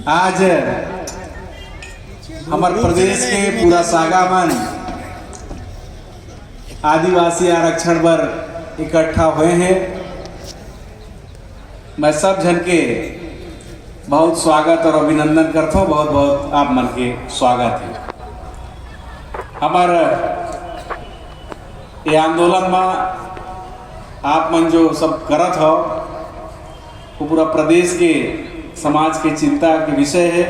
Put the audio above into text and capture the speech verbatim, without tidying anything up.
आज हमर प्रदेश के पूरा सागा मन आदिवासी आरक्षण बर इकट्ठा होए हे। मैं सब झन के बहुत स्वागत और अभिनंदन करथों। बहुत बहुत आप मन के स्वागत हे। हमर ये आंदोलन में आप मन जो सब करत हो, वो पूरा प्रदेश के समाज के चिंता के विषय हे।